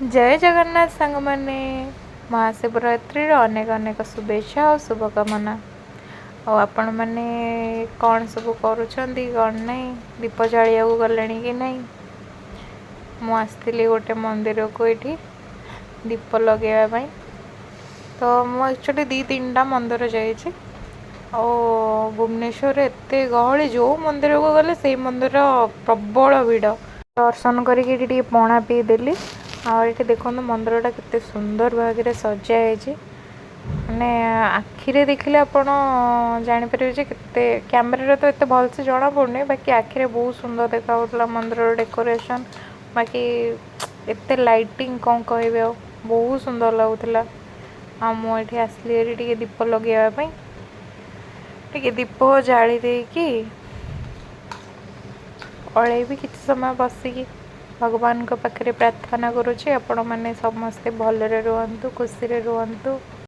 ଜୟ ଜଗନ୍ନାଥ ସାଙ୍ଗମାନେ, ମହାଶିବରାତ୍ରିର ଅନେକ ଅନେକ ଶୁଭେଚ୍ଛା ଆଉ ଶୁଭକାମନା। ଆଉ ଆପଣମାନେ କ'ଣ ସବୁ କରୁଛନ୍ତି, କ'ଣ ନାହିଁ, ଦୀପ ଜାଳିବାକୁ ଗଲେଣି କି ନାହିଁ? ମୁଁ ଆସିଥିଲି ଗୋଟେ ମନ୍ଦିରକୁ ଏଇଠି ଦୀପ ଲଗାଇବା ପାଇଁ। ତ ମୁଁ ଆକ୍ଚୁଆଲି ଦୁଇ ତିନିଟା ମନ୍ଦିର ଯାଇଛି। ଆଉ ଭୁବନେଶ୍ୱରରେ ଏତେ ଗହଳି, ଯେଉଁ ମନ୍ଦିରକୁ ଗଲେ ସେଇ ମନ୍ଦିର ପ୍ରବଳ ଭିଡ଼। ଦର୍ଶନ କରିକି ଏଠି ଟିକେ ପଣା ପିଇଦେଲି। ଆଉ ଏଠି ଦେଖନ୍ତୁ, ମନ୍ଦିରଟା କେତେ ସୁନ୍ଦର ଭାବରେ ସଜା ହେଇଛି। ମାନେ ଆଖିରେ ଦେଖିଲେ ଆପଣ ଜାଣିପାରିବେ ଯେ କେତେ, କ୍ୟାମେରାରେ ତ ଏତେ ଭଲସେ ଜଣାପଡ଼ୁନି, ବାକି ଆଖିରେ ବହୁତ ସୁନ୍ଦର ଦେଖାଯାଉଥିଲା ମନ୍ଦିରର ଡେକୋରେସନ୍। ବାକି ଏତେ ଲାଇଟିଂ, କ'ଣ କହିବେ ଆଉ, ବହୁତ ସୁନ୍ଦର ଲାଗୁଥିଲା। ଆଉ ମୁଁ ଏଠି ଆସିଲି ଏଠି ଟିକେ ଦୀପ ଲଗେଇବା ପାଇଁ। ଟିକେ ଦୀପ ଜାଳି ଦେଇକି ପଳେଇବି। କିଛି ସମୟ ବସିକି ଭଗବାନଙ୍କ ପାଖରେ ପ୍ରାର୍ଥନା କରୁଛି, ଆପଣମାନେ ସମସ୍ତେ ଭଲରେ ରୁହନ୍ତୁ, ଖୁସିରେ ରୁହନ୍ତୁ।